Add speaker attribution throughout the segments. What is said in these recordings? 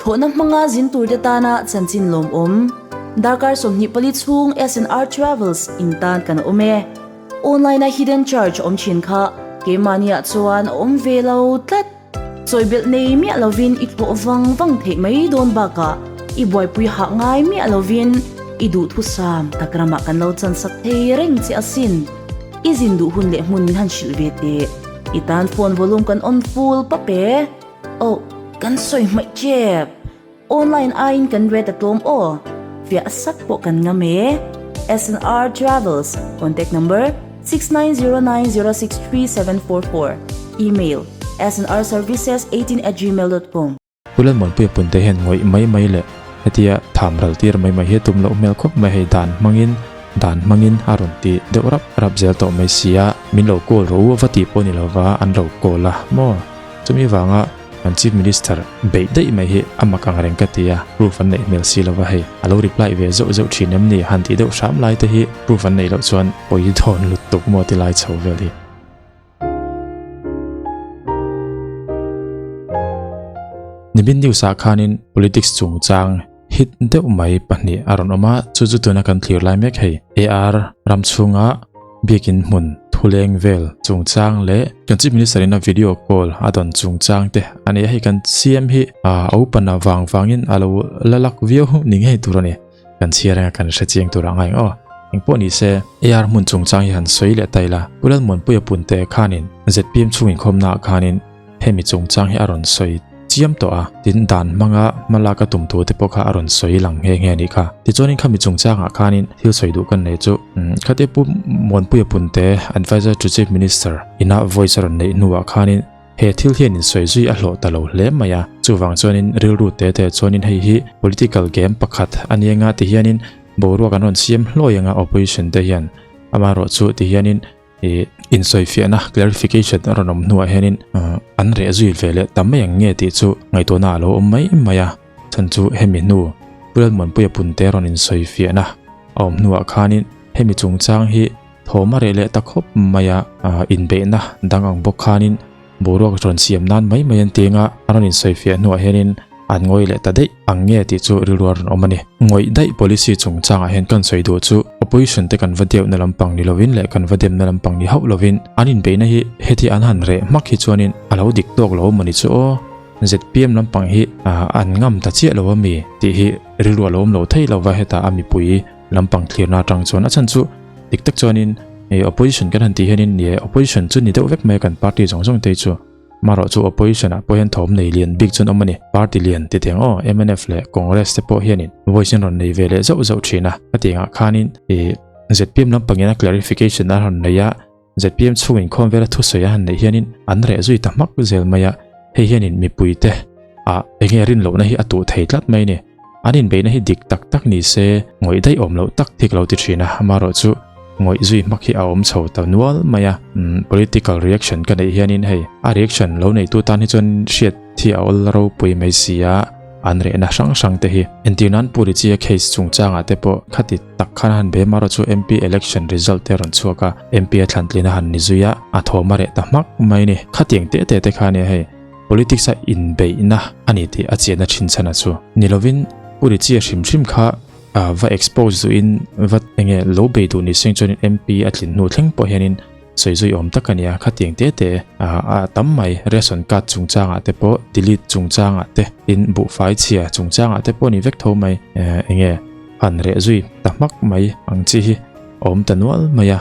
Speaker 1: Thlawhna hmanga zin turte tana chanchin lawmawm. Darkar 24 chhung SNR Travels in tan kan awm e. Online a hidden charge awm thin kha keimahniah chuan a awm ve lo tlat. Chawibelh nei miah lovin i thlawh vang vang theih mai dawn bakah i buaipui hah ngai miah lovin i duhthusam tak ramah kan lo chansak thei reng che asin. I zin duh hun leh hmun min han hrilh ve teh. I tan phone volume kan on full pap e. Oh, kan sawi hmaih tep. Online aiin kan rate a tlawm aw. Fiah sak pawh kan ngam e. SNR Travels, contact number, 6909063744, email, snrservices18@gmail.com.
Speaker 2: Pu Lalmuanpuia punte hian ngawih mai mai leh hetia tham ral tir mai mai hi a tum loh hmel khawp mai hei dan hmangin dan hmangin a rawn ti deuh rap rap zel tawh mai sia min lo call rawh u a va tih pawh ni lova an lo call a maw chumi vanga kan chief minister beih daih mai hi a mak ang reng ka ti a proof an neih hmel si lova hei a lo reply ve zeuh zeuh thin em ni han tih deuh hram lai te hi proof an neih loh chuan pawi dawn lutuk maw ti lai chho vel hi. Nimin news ah khanin politics chungchang hit deuh mai pahnih a rawn awm a, chu chu tuna kan thlir lai mek hei AR ram chhunga biakin hmun thuleng vel chungchang leh kan chief minister in a video call a dawn chungchang te a ni a, hei kan CM hi a open a vang vangin a lo la lak viau ni ngei tur a ni. Kan chhiar eng a kan hre chiang tur ang a eng aw. Engpawh ni se, AR hmun chungchang hi han sawi leh ta ila, Pu Lalmuanpuia punte khanin zpm chhung inkhawmna ah khanin hemi chungchang hi a rawn sawi chiam tawh a, tin dan hmanga hmalak a tum thu te pawh kha a rawn sawi lang nghe nghe a nih kha. Tichuanin khami chungchang ah khanin thil sawi duh kan nei chu khatia Pu Muanpuia punte Adviser to Chief Minister ina voice a rawn neih hnuah khanin He thil hian insawi zui a hlawh ta lo hle mai a, chuvang chuanin rilru te te chuanin hei hi political game pakhat a ni anga ti hianin boruak an rawn siam hlawi anga opposition te hian amaherawh chu ti hianin ih insawifiahna clarification a rawn awm hnuah hianin an reh zui ve leh ta mai ang nge tih chu ngaihtuahna a lo awm mai mai a, chhan chu hemi hnu Pu Lalmuanpuia punte rawn insawifiahna a awm hnuah khanin hemi chungchang hi Thawm a reh leh ta khawp mai a, inbeihna dang ang bawk khanin boruak rawn siam nan mai mai an ti anga a rawn insawifiah hnuah hianin an ngawi leh ta daih ang nge tih chu rilru a rawn awm a ni. Ngawih daih policy chungchangah hian kan sawi duh chu opposition te kan va deuhna lampang ni lovin leh kan va demna lampang ni hauh lovin an inbeihna hi heti an han reh hmak hi chuanin a lo dik tawk lo mawni chu aw zpm lampang hi an ngam ta chiah lo ami tih hi rilru a lo awm lo thei lova hetah a mipui lampang thlirna atang chuan a chhan chu dik tak chuanin eh opposition kan han tih hianin ni e opposition chu ni deuh vek mai a kan party zawng zawng te hi chu marawh chu opposition ah pawh hian thawm nei lian bik chuan awm a ni party lian ti teng aw mnf leh congress te pawh hianin voice an rawn nei ve leh zauh zauh thin a a tih angah khanin eh zpm lampangin a clarification a rawn nei a zpm chhung inkhawm vela thusawi a han neih hianin an reh zui ta hmak zel mai a hei hianin mipui te ah enge rin lohna hi a tuh thei tlat mai a ni. An inbeihna hi dik tak tak ni se, ngawih daih awm loh tak thik lo ti thin a, amaherawh chu ngawih zui hmak hi a awm chho ta nual mai a. Political reaction ka neih hianin hei a reaction lo neitu tan hi chuan hriat hi a awl ropui mai si a, an rehna hrang hrang te hi. Entir nan Pu Richie-a case chungchangah te pawh khati tak khan a han be amaherawh chu MP election result te a rawn chhuak a, MP a thlantlin a han ni zui a, a thawm a reh ta hmak mai a ni. Khatiang teh teh te kha ania hei. Politics a inbeihna a ni tih a chiahna thin chhan a chu. Ni lovin Pu Richie hrim hrim kha va expose duhin va enge lo bei duh ni seng chuanin MP a tlin hnu thleng pawh hianin sawi zui awm tak a nia. Khatiang te te a tam mai ration card chungchangah te pawh delete chungchangah te tin buhfai chhia chungchangah te pawh ni vek tho mai enge han reh zui ta hmak mai ang chi hi a awm ta nual mai a.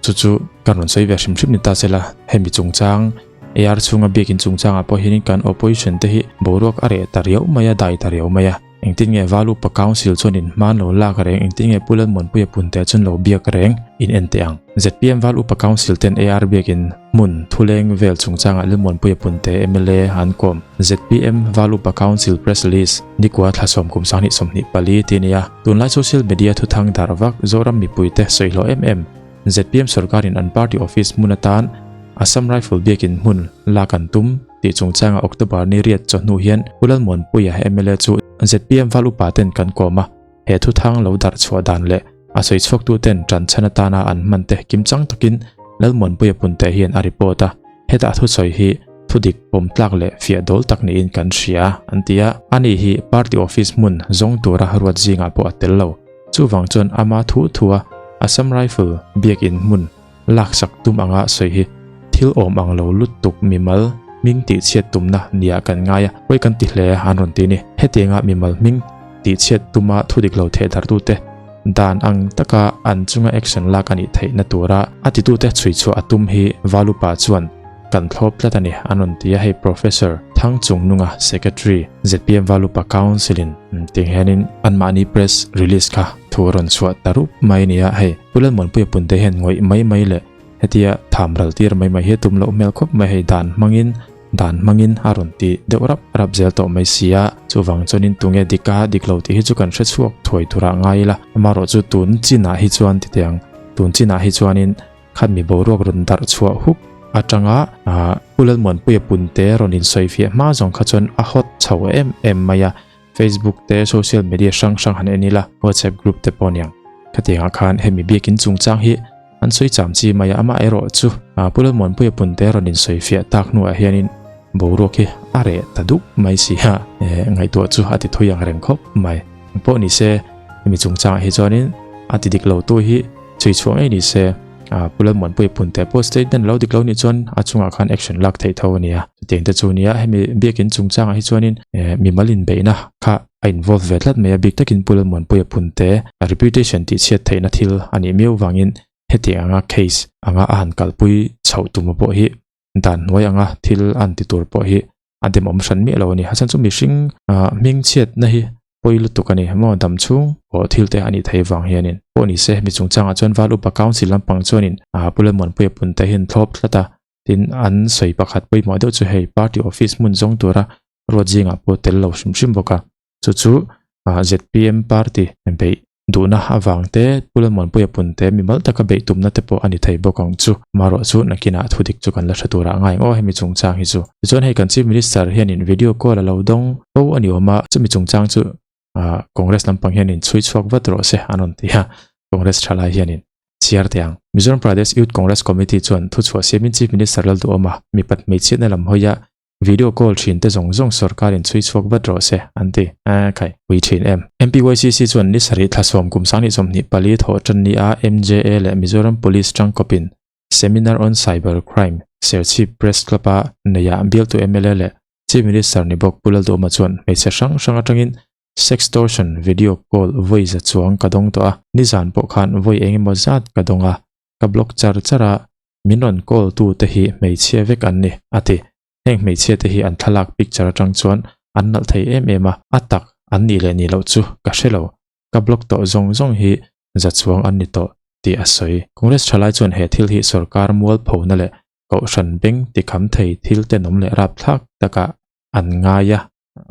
Speaker 2: Chu chu kan rawn sawi ve hrim hrim ni ta sela hemi chungchang AR chhunga biakin chungchangah pawh hianin kan opposition te hi boruak a reh ta riau mai a, dai ta riau mai a. Engtin nge Valupa Council chuan inhman lo lak reng, engtin nge Pu Lalmuanpuia Punte chuan lo biak reng in en teh ang. Zpm Valupa Council ten AR biakin hmun thuleng vel chungchangah Lalmuanpuia Punte mla an kawm. Zpm Valupa Council Press Release Nikua Thlasawm kum 2024 tih a ni a. Tunlai social media thuthang darh vak Zoram mipuite sawihlawh em em. Zpm sorkarin an party office hmun atan Assam Rifle biakin hmun lak an tum tih chungchanga October ni riat chawhnu hian Pu Lalmuanpuia mla chu zpm val upa ten kan kawm a, he thuthang lo darh chhuah dan leh a sawi chhuaktu ten tan chhan atana an hman te kimchang takin Lalmuanpuia punte hian a report a, heta a thusawi hi. Thudik pawm tlak leh fiah dawl tak niin kan hria, an ti a. Ani hi party office hmun zawng tura ruat zingah pawh a tel lo. Chuvang chuan ama thu thua Assam Rifle biakin hmun laksak tum anga sawi hi thil awm ang lo lutuk mimal hming tihchhiat tumna nia kan ngai a, pawi kan ti hle an rawn ti a ni. Hetianga mimal hming tihchhiat tuma thudik lo thehdarhtute dan ang taka an chunga action lak a nih theihna tura a titute chhuichhuah a tum hi Valupa chuan kan thlawp tlat a ni an rawn ti a, hei Professor Thangchungnunga Secretary zpm Valupa Council in tih hianin anmahni press release kha thu a rawn chhuah ta rup mai a ni a, hei Pu Lalmuanpuia punte hian ngawih mai mai leh hetia tham ral tir mai mai hi a tum loh hmel khawp mai hei dan hmangin dan hmangin a rawn ti deuh rap rap zel tawh mai si a, chuvang chuanin tunge dik a dik lo tih hi chu kan hre chhuak thuai turah ngai ila, amaherawh chu tun chinah hi chuan ti teh ang, tun chinah hi chuanin khan mi boruak rawn darh chhuah huk atanga Pu Lalmuanpuia punte rawn insawi fiah hma zawng kha chuan a hot chho em em mai a, Facebook te social media hrang hrang han en ila WhatsApp group te pawh aniang. Khatiangah khan hemi biakin chungchang hi an sawi cham chi mai a, amah erawh chu Pu Lalmuanpuia punte rawn insawi fiah tak hnuah hianin boruak hi a reh ta duk mai si a, ngaihtuah chu a ti thui ang reng khawp mai. Pawh ni se hemi chungchangah hi chuanin a ti dik lo tu hi chhui chhuah ngei ni se Pu Lalmuanpuia punte pawh statement lo dik lo nih chuan a chungah khan action lak theih tho a ni a. Chutiang te chu nia hemi biakin chungchangah hi chuanin mimal inbeihna kha a involve ve tlat mai a, bik takin Pu Lalmuanpuia punte reputation tihchhiat theihna thil a nih miau vangin hetiang anga case anga a han kalpui chhoh tum pawh hi dan hnuai anga thil a han ti tur pawh hi a demawm hran miah lo a ni. A chhan chu mihring hming chhiatna hi pawi lutuk a ni maw dam chhung pawh thil te a nih theih vang hianin pawh ni se hemi chungchangah chuan Val Upa Council lampang chuanin Pu Lalmuanpuia punte hian thlawp tlat a, tin an sawi pakhat pawimawh deuh chu hei party office hmun zawng tura ruat zingah pawh tel lo hrim hrim bawk a, chu chu zpm party beih Duhna avang te, Pu Lalmuanpuia punte mimal taka beih tumna te pawh a ni thei bawk ang chu. Marawh chu nakinah thu dik chu kan la hre turah a ngai ang aw hemi chungchang hi chu. Tichuan hei kan Chief Minister hianin video call a lo dawng fo a ni awm a, chumi chungchang chu Congress lampang hianin chhui chhuak vat rawh se an rawn ti a, Congress thalai hianin chhiar teh ang. Mizoram Pradesh Youth Congress Committee chuan thuchhuah siamin Chief Minister Lalduhawma mipat hmeichhiatna lam hawia Video call thin te zawng zawng sorkarin chhui chhuak vat rawh se, an ti. Aa khai, pui thin em. MPYCC chuan ni sarih thla sawm kum sang ni 24 thawh tan ni a MJA leh Mizoram Police tangkawpin Seminar on Cyber Crime Serchhip Press Club a neihah bialtu mla leh Chief Minister ni bawk Pu Lalduhawma chuan hmeichhe hrang hrang atangin Sextortion video call vawi za chuang ka dawng tawh a, nizan pawh khan vawi eng emaw zat ka dawng a, ka block char char a, min rawn call tu te hi hmeichhia vek an ni, a ti. Heng hmeichhia te hi an thlalak picture atang chuan an nalh thei em em a, a tak an nih leh nih loh chu ka hre lo. Ka block tawh zawng zawng hi za chuang an ni tawh tih a sawi. Congress thalai chuan he thil hi sorkar mualphona leh kohhran beng tikham thei thil tenawm leh rapthlak takah an ngai a.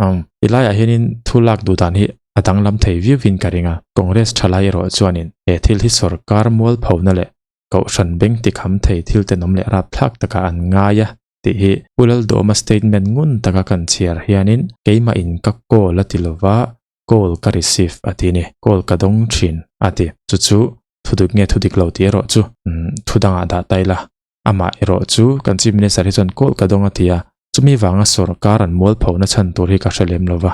Speaker 2: Umm, ti laiah hianin thu lak duh dan hi a danglam thei viauin ka ring a. Congress thalai erawh chuanin he thil hi sorkar mualphona leh Kohhran beng tikham thei thil tenawm leh rapthlak takah an ngai a tih hi Pu Lalduhawma statement ngun taka kan chhiar hianin keimah in ka call a ti lova call ka receive a ti ni, call ka dawng thin a ti. Chu chu thudik nge thudik lo tih erawh chu thu dangah dah ta ila. Amah erawh chu kan Chief Minister hi chuan call ka dawng a ti a, chumi vanga sorkar an mualphona chhan tur hi ka hre lem lova.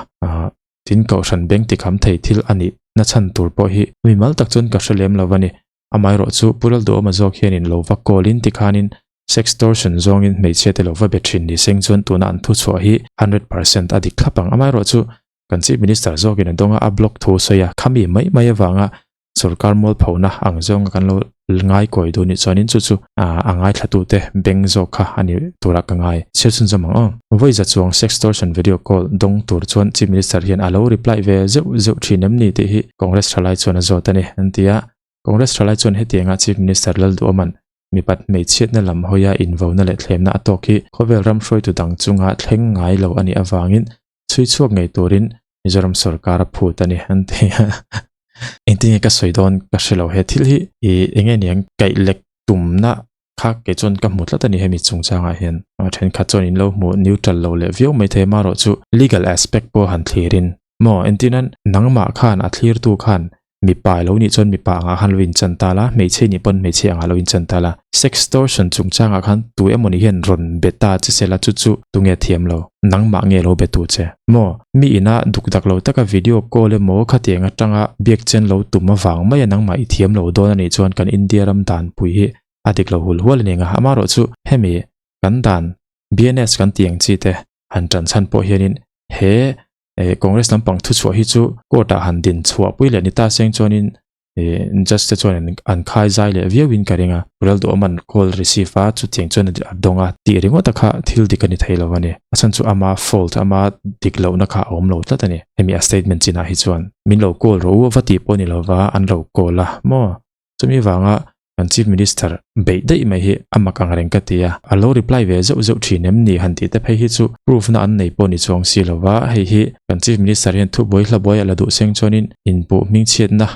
Speaker 2: Tin Kohhran beng tikham thei thil a nih na chhan tur pawh hi mimal tak chuan ka hre lem lova ni. Amaherawh chu Pu Lalduhawma zawk hianin lo va call in tikhanin sextortion zawngin hmeichhia te lo va be thin ni seng chuan tuna an thuchhuah hi 100% a dik thlap ang. Amaherawh chu kan Chief Minister zawkin a dawnga a block thu sawi a, khami mai mai avanga sorkar mualphona ang zawnga kan lo ngai kawi duh nih chuanin chu chu a ngaithlatute beng zawk kha a ni turah ka ngai. Chhiar chhunzawm ang aw. Vawi za chuang sextortion video call dawng tur chuan Chief Minister hian a lo reply ve zeuh zeuh thin em ni tih hi Congress thalai chuan a zawt a ni an ti a. Congress thalai chuan hetianga Chief Minister Lalduhawman mipat hmeichhiatna lam hawia invona leh thlemna a tawk hi khawvel ram hruaitu dang chunga thleng ngai lo a nih avangin chhui chhuak ngei turin Mizoram sorkar a phut a ni an ti a. Engtin nge ka sawi dawn ka hre lo he thil hi ih eng nge niang kaih lek tumna kha kei chuan ka hmu tlat a ni hemi chungchangah hian a thenkhat chuan in lo hmu neutral lo leh viau mai thei amaherawh chu legal aspect pawh han thlirin maw entirnan nangmah khan a thlirtu khan. Mipa i lo nih chuan mipa angah khan lo inchan ta la, hmeichhe i nih pawn hmeichhe angah lo inchan ta la. Sextortion chungchangah khan tu emawni hian rawn be ta che se la chu chu tunge thiam lo? Nangmah nge lo be tu che? Maw? Mi ina duk dak lo taka video call emaw khatiang atanga biak chen lo tum avang maia nangmah i thiam lo dawn anih chuan kan India ram danpui hi a dik lo hul hual a ni ang a. Amaherawhchu hemi kan dan BNS kan tih ang chi te han tan chhan pawh hianin he Congress lampang thuchhuah hi chu court ah han din chhuah pui leh ni ta seng chuanin judge te chuan an khai zai leh viau in ka ring a, Rel duhawm an call receive a chutiang chuan a dawng a tih ringawt a kha thil dik a ni thei lo a ni. A chhan chu ama fault ama dik lohna kha a awm lo tlat a ni. Hemi a statement chinah hi chuan min lo call rawh u va tih pawh ni lova an lo call a maw? Chumi vanga kan Chief Minister beih daih mai hi a mak ang reng ka ti a, a lo reply ve zeuh zeuh thin em ni han tih te phei hi chu proof na an nei pawh ni chuang si lo va, hei hi kan Chief Minister hian thubuai hlabuai a la duh seng chuanin inpuh hmingchhiatna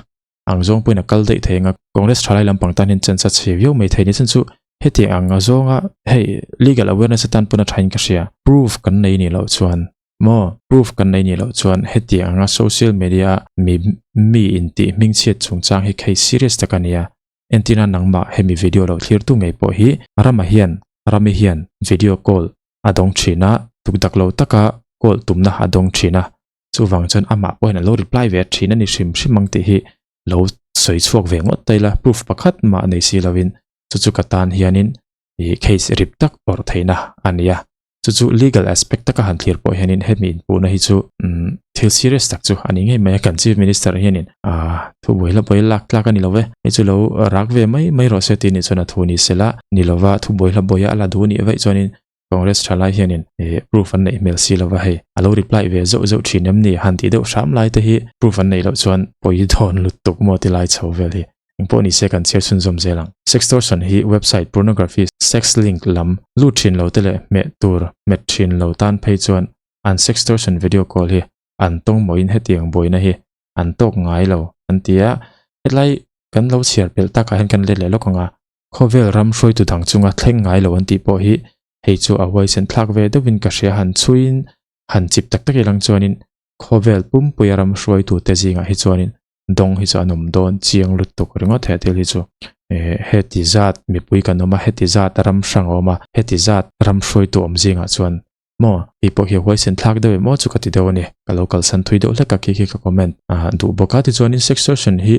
Speaker 2: ang zawng pawhin a kal daih thei ang a, Congress thalai lampang tan hian chance a chhe viau mai thei ni chhan chu hetiang ang a zawnga hei legal awareness atan pawn a thain ka hria, proof kan nei nih loh chuan maw proof kan nei nih loh chuan hetiang anga social media a mi mi intih hmingchhiat chungchang hi khei serious tak a nia. Entirna nangmah hemi video lo thlirtu ngei pawh hi Rama hian Rami hian video call a dawng thin a, tukdak lo taka call tumna a dawng thin a, chuvang chuan amah pawh hian a lo reply ve thin a ni hrim hrim ang tih hi lo sawi chhuak ve ngawt ta ila proof pakhat mah nei si lovin chu chu ka tan hianin ih case rip tak awrh theihna a ni a. Chu chu legal aspect taka han thlir pawh hianin hemi inpuhna hi chu thil serious tak chu a ni ngei mai a, kan Chief Minister hianin thu buai hla buai lak tlak a ni lo ve, hei chu lo rak ve mai mai rawh se tih nih chuan a thu ni sela, ni lova thu buai hla buaia a la duh nih vaih chuanin Congress thalai hianin proof an neih hmel si lova hei a lo reply ve zeuh zeuh thin em ni han tih deuh hram lai te hi proof an neih loh chuan pawi dawn lutuk maw ti lai chho vel hi. Engpawh ni se kan chhiar chhunzawm zel ang. Sextortion hi website pornography sex link lam lut thin lo te leh hmeh tur hmet thin lo tan phei chuan an sextortion video call hi an tawng mawiin hetiang buaina hi an tawk ngai lo an ti a. Hetlai kan lo chhiar pelh takah hian kan let leh lawk ang a, khawvel ram hruaitu dang chunga thleng ngai lo an tih pawh hi hei chu a huaisen thlak ve deuhin ka hria han chhuiin han chip tak tak ilang chuanin khawvel pumpuia ram hruaitute zingah hi chuanin dawng hi chu an awm dawn chiang lutuk ringawt he thil hi chu eh heti zat mipui kan awm a heti zat ram hrang a awm a heti zat ram hruaitu awm zingah chuan maw hei pawh hi a huaisen thlak deuh em aw chu ka ti deuh a ni ka lo kalsan thui deuh hlek a khi khi ka comment ah duh bawk a tichuanin sextortion hi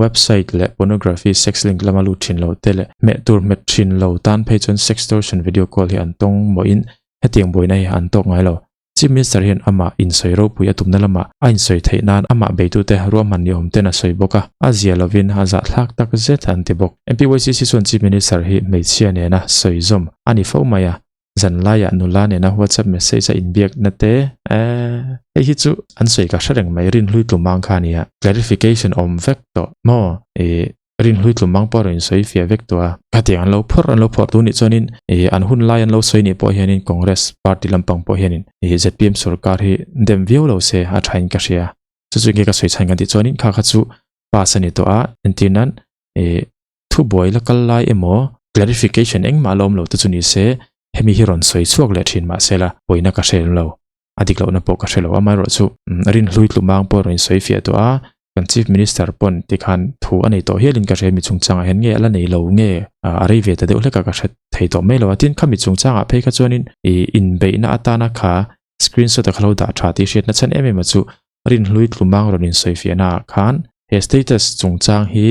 Speaker 2: website leh pornography sex link lama lut thin lo te leh hmeh tur hmet thin lo tan phei chuan sextortion video call hi an tawng mawhin hetiang buaina hi an tawk ngai lo. Chief Minister hian amah insawi ropui a tumna lamah a insawi theih nan amah beitute ruahman ni awm ten a sawi bawk a, a zia lovin a zahthlak tak zet an ti bawk. MPYCC chuan Chief Minister hi hmeichhia nena sawi zawm a ni fo mai a, zanlaiah nula nena WhatsApp message a inbiakna te eh hei hi chu an sawi ka hre reng mai rinhlui tlumang kha a nia, clarification awm vek tawh maw ih Rinhlui tlumang pawh a rawn insawi fiah vek tawh a. Khatiang an lo phawrh an lo phawrh tu nih chuanin ih an hun lai an lo sawi nih pawh hianin Congress party lampang pawh hianin ih zpm sorkar hi dem viau lo se a thain ka hria. Chu chu nge ka sawi chhan kan tih chuanin kha kha chu pass a ni tawh a, entir nan ih thubuai la kal lai emaw clarification engmah la awm lo te chu ni se hemi hi rawn sawi chhuak leh thin mahse la pawina ka hre lo. A dik lohna pawh ka hre lo amaherawh chu Rinhlui tlumang pawh a rawn insawi fiah tawh a, kan Chief Minister pawn tikhan thu a nei tawh hialin ka hre mi chungchangah hian nge a la nei lo nge a rei ve ta deuh hlek a ka hre thei tawh mai lo a, tin khami chungchangah phei kha chuanin ih inbeihna atana kha screenshot a kha lo dah tha tih hriatna chhan em em a chu Rinhlui tlumang rawn insawi fiahna ah khan he status chungchang hi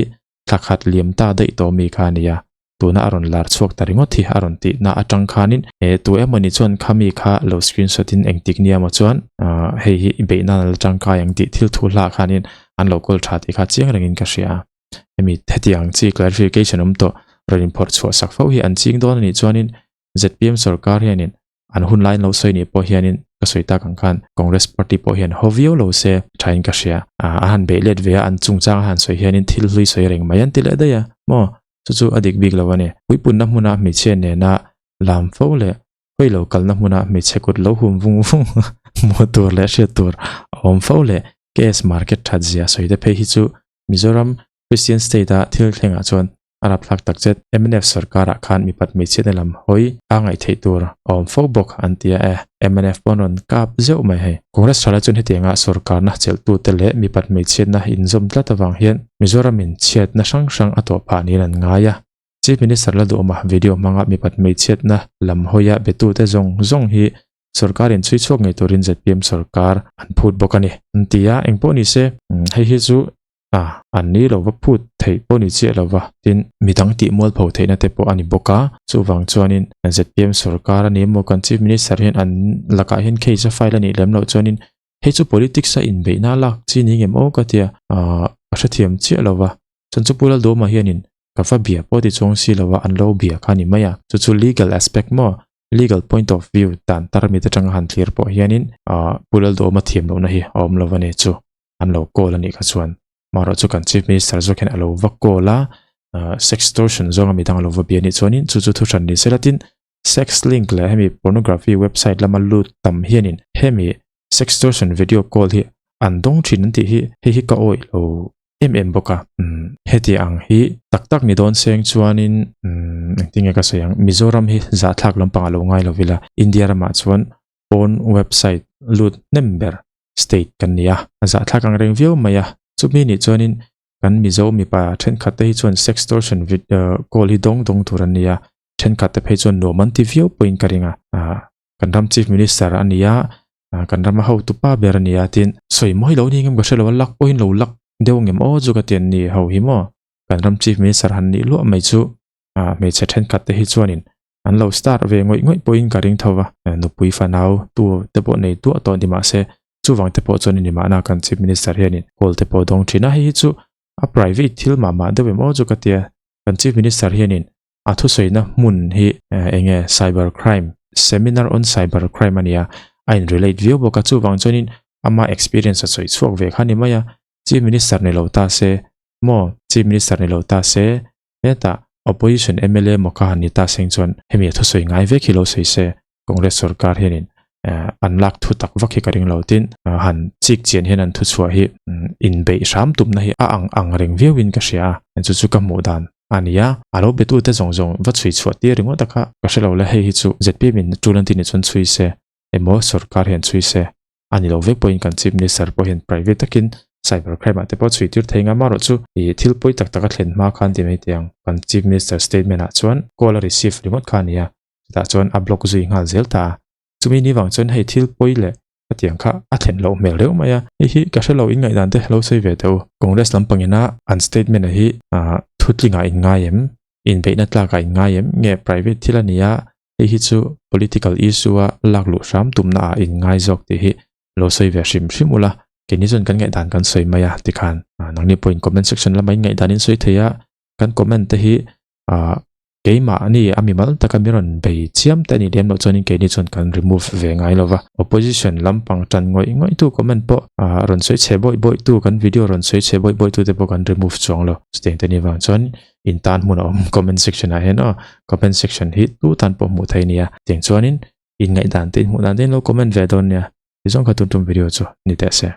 Speaker 2: thla khat liam ta daih tawh mi kha a ni a. tuna a rawn lar chhuak ta ringawt hi a rawn tih na atang khanin eh tu emawni chuan khami kha lo screenshot in engtik nia maw chuan ah hei hi i beih nan a la tangkai ang tih thil thu hlah khanin an lo kawl tha tih kha chiang rengin ka hria a hemi hetiang chi clarification awm tawh rawn inphawrh chhuah sak fo hi an ching dawn anih chuanin zpm sorkar hianin an hun lai an lo sawi nih pawh hianin ka sawi tak ang khan Congress party pawh hian haw viau lo se thain ka hria a han beih let ve a an chungchang a han sawi hianin thil hlui sawi reng mai an ti leh daih a maw chu chu a dik bik lo a ni puipunna hmuna hmeichhia nena lam fo leh hawi lo kalna hmuna hmeichhe kut lo hum vung vung hmuh tur leh hriat tur a awm fo leh KS market that zia sawi te phei hi chu Mizoram Christian state a thil thlengah chuan. A rapthlak tak chet. Mnf sorkarah khan mipat hmeichhiatna lam hawi a ngaih theih tur a awm fo bawk an ti a e. Mnf pawh an rawn kap zeuh mai hei. Congress thalai chuan hetianga sorkarna chelhtute leh mipat hmeichhiatna inzawm tlat avang hian Mizoramin chhiatna hrang hrang a tawh phah niin an ngai a. Chief Minister Lalduhawma video hmanga mipat hmeichhiatna lam hawia betute zawng zawng hi sorkarin chhui chhuak ngei turin zpm sorkar an phut bawk a ni. An ti a, engpawh ni se, hei hi chu a an ni lo va phut theih pawh ni chiah lo va, tin, midang tih mualpho theihna te pawh a ni bawk a, chuvang chuanin zpm sorkar a ni emaw kan Chief Minister hian an lakah hian case a file a nih lem loh chuanin hei chu politics a inbeihna lak chi ni ngem aw ka tia, ka hrethiam chiah lo va, chuan chu Pu Lalduhawma hianin Ka va bia pawh ti chuang si lo a, an lo bia kha a ni mai a. Chu chu legal aspect maw? Legal point of view dan tar mit atanga han thlir pawh hianin ah Pu Lalduhawma thiam lohna hi a awm lo a ni chu. An lo call a nih kha chuan. Marawh chu kan Chief Minister zawk hian a lo va call a, ah sextortion zawnga midang a lo va bia a nih chuanin chu chu thuhran ni sela tin sex link leh hemi pornography website lama lut tam hianin hemi sextortion video call hi an dawng thin an tih hi hei hi ka awih lo em em bawk a. Umm heti ang hi tak tak ni dawn seng chuanin umm engtin nge ka sawi ang Mizoram hi zahthlak lampang a lo ngai lo ila India ramah chuan pawn website lut hnem ber state kan ni a a zahthlak ang reng viau mai a chumi nih chuanin kan Mizo mipa thenkhat te hi chuan sextortion call hi dawng dawng tur an ni a thenkhat te phei chuan nuam an ti viau pawhin ka ring a ah kan ram chief minister a ni a kan rama hotu pa ber a ni a tin sawi mawi lo ni ngem ka hre lo a lak pawhin lo lak deuh ngem aw chu ka ti an ni ho hi maw kan ram chief minister han nih luah mai chu ah hmeichhe thenkhat te hi chuanin an lo start ve ngawih ngawih pawhin ka ring tho va nupui fanau tu te pawh nei duah tawh ni mahse chuvang te pawh chuan a ni mahna kan chief minister hianin call te pawh dawng thin a hei hi chu a private thil mah mah deuh em aw chu ka tia kan chief minister hianin A thusawiina hmun hi eng nge cyber crime, seminar on cyber crime a nia, a in relate viau bawk a, chuvang chuanin ama experience a sawi chhuak ve kha a ni mai a, Chief Minister ni lo ta se maw, Chief Minister ni lo ta se hetah opposition mla maw kha han ni ta seng chuan hemi a thusawi ngai vek hi lo sawi se, Congress sorkar hianin an lak thu tak vak hi ka ring lo tin han chik chian hian an thuchhuah hi inbeih hram tumna hi a ang ang reng viauin ka hria a, chu chu ka hmuh dan a ni a, a lo betute zawng zawng va chhui chhuah tir ringawt a kha ka hre lo le, hei hi chu zpm in tul an tih nih chuan chhui se emaw sorkar hian chhui se a ni lo vek pawhin kan Chief Minister pawh hian private takin cyber crime ah te pawh chhui tir thei nga marawh chu ih thil pawi tak tak a thlen hma khan ti mai teh ang kan Chief Minister statement ah chuan call a receive ringawt kha a ni a. Chutah chuan a block zui nghal zel ta a. Chumi ni vang chuan hei thil pawi leh hetiang kha a thlen loh hmel reuh mai a. Hei hi ka hre lo in ngaihdan te lo sawi ve teh u. Congress lampang ina an statement a hi thutlingah in ngai em? Inbeihna tlakah in ngai em? Nge private thil a ni a, hei hi chu political issue a lak luh hram tumna ah in ngai zawk tih hi lo sawi ve hrim hrim ula. Keini chuan kan ngaihdan kan sawi mai a tikhan nangni pawhin comment section lama in ngaihdan in sawi thei a, kan comment te hi Keimahni a mimal taka mi rawn bei chiam te a nih lem loh chuanin keini chuan kan remove ve ngai lo va. Opposition lampang tan ngawih ngawih tu comment pawh rawn sawi chhe bawih bawih tu, kan video rawn sawi chhe bawih bawih tu te pawh kan remove chuang lo. Chutiang te ni vang chuan in tan hmun a awm comment section ah hian aw, comment section hi tu tan pawh hmuh theih a ni a. Tiang chuanin in ngaihdan te in hmuh dan te in lo comment ve dawn nia. Tizawng kha tun tum video chu ni teh se.